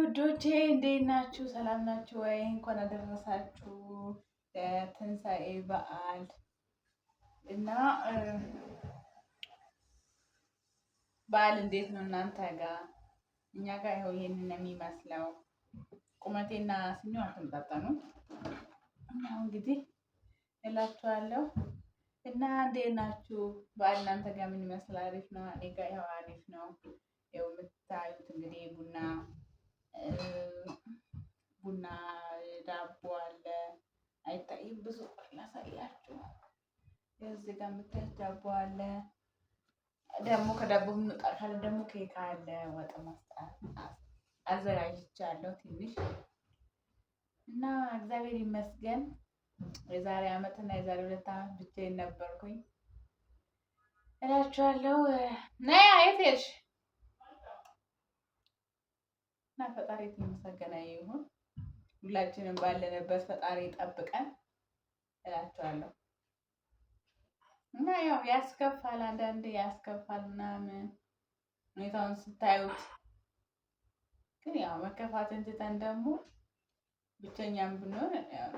ውዶቼ እንዴት ናችሁ? ሰላም ናችሁ ወይ? እንኳን አደረሳችሁ ለትንሳኤ በዓል። እና በዓል እንዴት ነው እናንተ ጋር? እኛ ጋር ይኸው ይሄንን ነው የሚመስለው። ቁመቴና ስኒው አልተመጣጠኑም። እና እንግዲህ እላችኋለሁ። እና እንዴት ናችሁ? በዓል እናንተ ጋር ምን ይመስላል? አሪፍ ነው። እኔ ጋር ይኸው አሪፍ ነው። ይኸው የምታዩት እንግዲህ ቡና ዳቦ አለ። አይታይም ብዙ፣ ላሳያችሁ። እዚህ ጋር የምታዩት ዳቦ አለ። ደግሞ ከዳቦ የምንወጣ ካለ ደግሞ ኬክ አለ። ወጥ አዘጋጅቻለሁ ትንሽ። እና እግዚአብሔር ይመስገን የዛሬ አመት እና የዛሬ 2 አመት ብቻዬን ነበርኩኝ እላችኋለሁ። ነያ የት ሄድሽ? እና ፈጣሪ የተመሰገነ ይሁን። ሁላችንም ባለንበት ፈጣሪ ይጠብቀን እላችኋለሁ። እና ያው ያስከፋል፣ አንዳንዴ ያስከፋል ምናምን ሁኔታውን ስታዩት፣ ግን ያው መከፋትን ትተን ደግሞ ብቸኛም ብንሆን ያው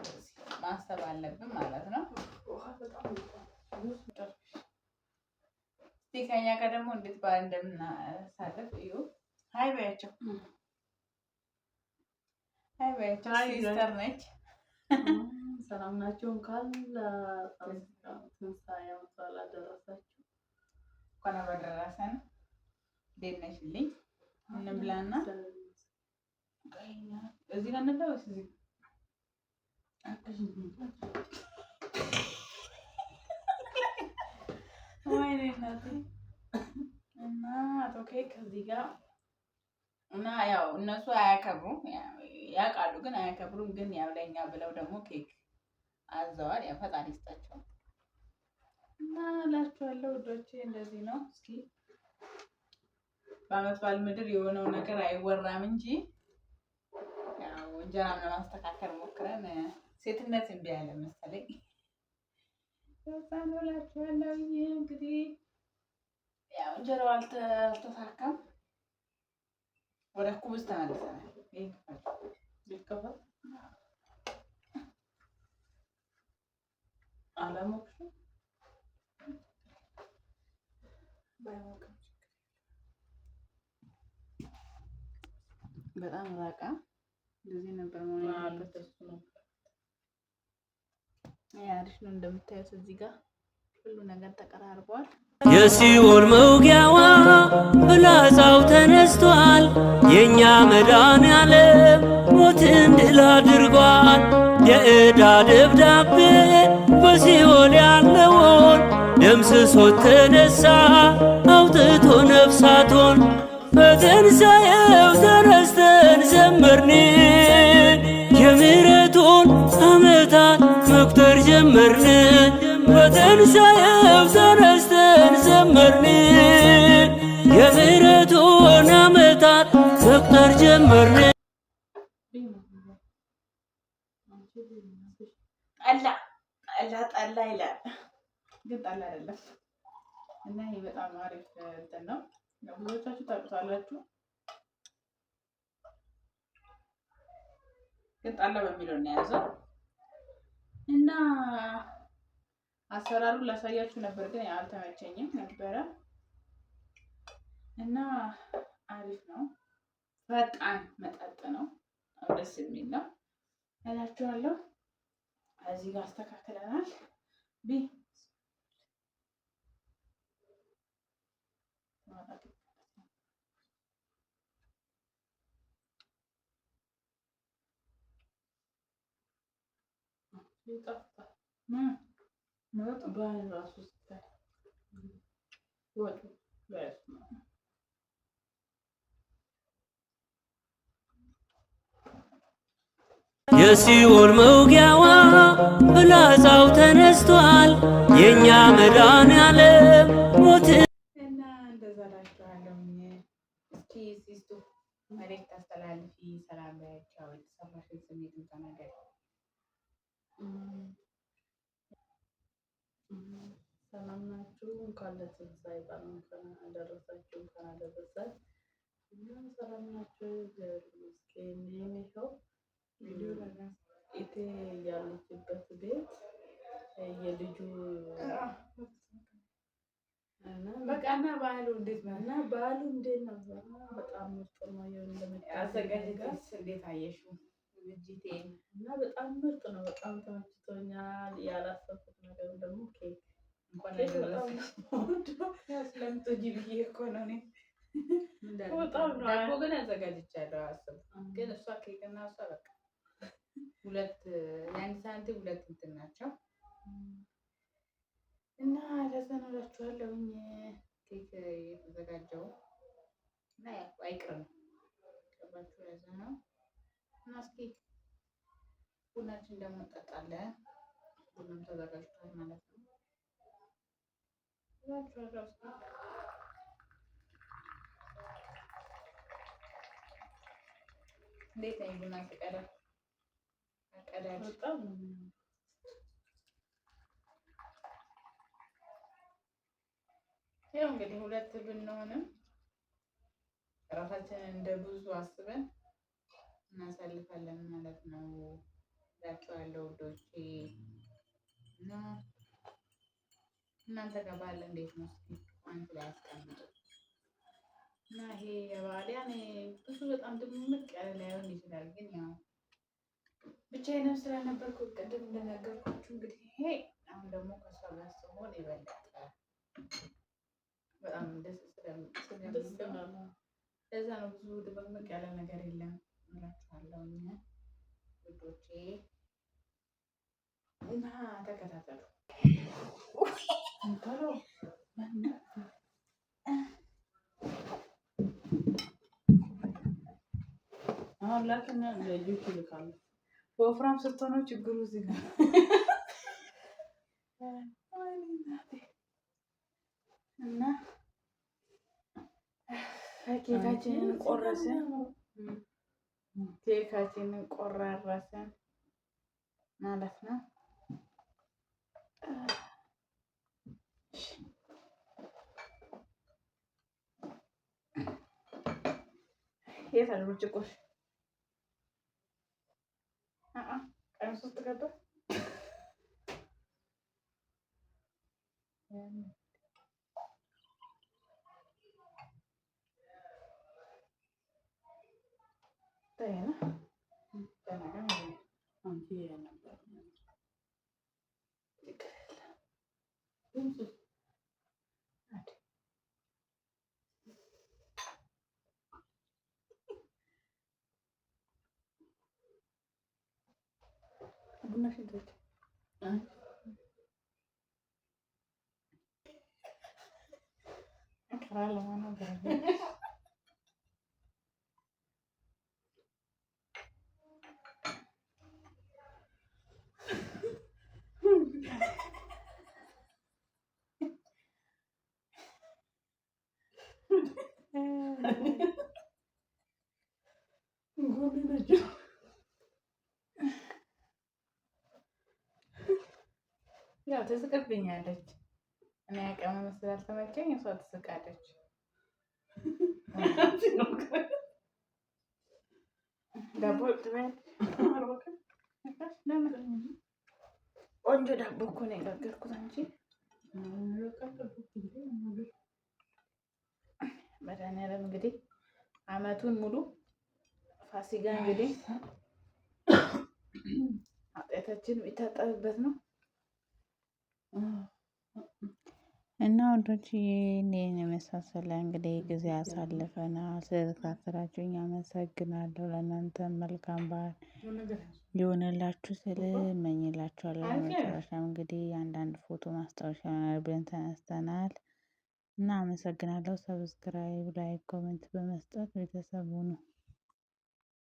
ማሰብ አለብን ማለት ነው። እስቲ ከኛ ጋር ደግሞ እንዴት በዓል እንደምናሳልፍ እዩ። Hi በያቸው፣ hi በያቸው። Sister ነች። ሰላም ናቸው። እንኳን ለትንሳኤ በዓል አደረሳችሁ። እንኳን አብሮ አደረሰን። እንዴት ነሽልኝ? እንብላና እዚህ ጋር እንብላ ወይስ እዚህ? ወይኔ እናቴ። እና ኬክ እዚህ ጋር። እና ያው እነሱ አያከብሩም፣ ያውቃሉ ግን አያከብሩም። ግን ያው ለእኛ ብለው ደግሞ ኬክ አዘዋል። ያው ፈጣሪ ይስጣቸው። እና እላችኋለሁ ውዶቼ እንደዚህ ነው። እስኪ በአመት በዓል ምድር የሆነው ነገር አይወራም እንጂ ያው እንጀራም ለማስተካከል ሞክረን ሴትነት እምቢ አለ መሰለኝ። በዛ ነው እላችኋለሁ። እንግዲህ ያው እንጀራው አልተሳካም። ወደ ኩብዝ ተመልሰናል። ይሄን ይከፈት አላሞቅሽም? ባይሞቅም በጣም ራቃ። እንደዚህ ነበር መሆን ያለበት። አሪፍ ነው። እንደምታዩት እዚህ ጋር ሁሉ ነገር ተቀራርቧል። የሲኦል መውጊያዋ ፍላጻው ተነስቷል። የእኛ መድኃኔዓለም ሞትን ድል አድርጓል። የዕዳ ደብዳቤ በሲኦል ያለውን ደምስሶት ተነሳ አውጥቶ ነፍሳቱን። በትንሣኤው ተነስተን ዘመርን፣ የምሕረቱን ዓመታት መቁጠር ጀመርን። በትንሣኤው ተነስተን ዘመርን፣ የምሕረቱን ዓመታት መቁጠር ጀመርን። ጠላ ጠላ ጠላ ይላል፣ ግን ጠላ አይደለም። እና ይሄ በጣም አሪፍ እንትን ነው። ያው ብዙዎቻችሁ ታውቁታላችሁ፣ ግን ጠላ በሚለው ነው የያዘው። እና አሰራሩን ላሳያችሁ ነበር፣ ግን አልተመቸኝም ነበረ። እና አሪፍ ነው። ፈጣን መጠጥ ነው። በጣም ደስ የሚል ነው እላችኋለሁ። እዚህ ጋር አስተካክለናል። ቢ ይጣፍጣል። በዓል ራሱ ስታይ ወጡ በስመ አብ። የሲኦል መውጊያዋ ፍላጻው ተነስቷል። የእኛ መድኃኔዓለም ሞትን እና እንደዛ እላችኋለሁ። እስኪ ሲስቱ መልዕክት አስተላልፊ፣ ሰላም በያቸው፣ የተሰማሽን ስሜትን ተናገሪ። ሰላም ናችሁ? እንኳን ለትንሳኤ በዓል እንኳን አደረሳችሁ፣ እንኳን አደረሰን። እና ሰላም ናችሁ? እግዚአብሔር ይመስገን። ይኸው ኢቴ ያለችበት ቤት የልጁ በቃ እና ባህሉ እንዴት ነው? እና በዓሉ እንዴት ነበር? በጣም ምርጥ ነው። አዘጋጀትስ እንዴት አየሽው? ዝግጅቴን እና በጣም ምርጥ ነው። በጣም ተመችቶኛል። ያላሰብኩት ነገር ደግሞ ኬክ እንኳን ኬክ በጣም አደረሰሽ። ነው ያው ስለምትወጂ ብዬ እኮ ነው እኔ። በጣም ነው። ዳቦ ግን አዘጋጅቻለሁ። አስብ ግን እሷ ኬክ እና እሷ በቃ ሁለት የአንድ ሳንቲም ሁለት እንትን ናቸው እና ለዛ ነው እላችኋለሁኝ። ኬክ የተዘጋጀው እና ያው አይቅርም ገባችሁ? ለዛ ነው እና እስኪ ቡናችን ደግሞ እንጠጣለን። ቡናም ተዘጋጅቷል ማለት ነው እላችኋለሁ። እስኪ እንዴት ነኝ ቡና ስቀዳ አቀዳድ በጣም ነው የሚያምረው። ያው እንግዲህ ሁለት ብንሆንም ራሳችንን እንደ ብዙ አስበን እናሳልፋለን ማለት ነው እላችኋለሁ ውዶቼ። እና እናንተ ጋር በዓል እንዴት ነው? እስኪ comment ላይ አስቀምጡ። እና ይሄ የበዓል ያኔ ብዙ በጣም ድምቅ ያለ ላይሆን ይችላል፣ ግን ያው ብቻዬንም ስለነበርኩ ቅድም እንደነገርኳችሁ እንግዲህ ይሄ አሁን ደግሞ ከእሷ ጋር ስሆን የበለጠ በጣም ደስ ደስ ስለሚለው ይላል። ለዛ ነው ብዙ ድምቅምቅ ያለ ነገር የለም እላችኋለሁ ውዶቼ። እና ተከታተሉ። አሁን ላክና ለልጆቹ ይልካሉ። ወፍራም ስትሆነው ችግሩ እዚህ ጋር ወይኔ እናቴ። እና ኬካችንን ቆረስን፣ ኬካችንን ቆራረስን ማለት ነው። የት አለ ብርጭቆሽ? ቀሚስ ውስጥ ገባ። አንቺ ነበር ችግር የለም። ድምፁ ቡና ሽንቶች አይ ጎኔ ናቸው። ያው ትስቅብኛለች። እኔ አቀማመጥ ስላልተመቸኝ እሷ ትስቃለች። አንቺ ነው ዳቦ ትበያለሽ? ለምን? ቆንጆ ዳቦ እኮ ነው የጋገርኩት። አንቺ መድኃኒዓለም እንግዲህ አመቱን ሙሉ ፋሲካ እንግዲህ ኃጢአታችን የሚታጠብበት ነው። እና ወንዶች ይህን የመሳሰለ እንግዲህ ጊዜ አሳልፈናል። ስለተከታተላችሁኝ አመሰግናለሁ። ለእናንተ መልካም በዓል ይሆንላችሁ ስል እመኝላችኋለሁ። በመጨረሻም እንግዲህ አንዳንድ ፎቶ ማስታወሻ ይሆናል ብለን ተነስተናል እና አመሰግናለሁ። subscribe፣ like፣ comment በመስጠት ቤተሰብ ሁኑ።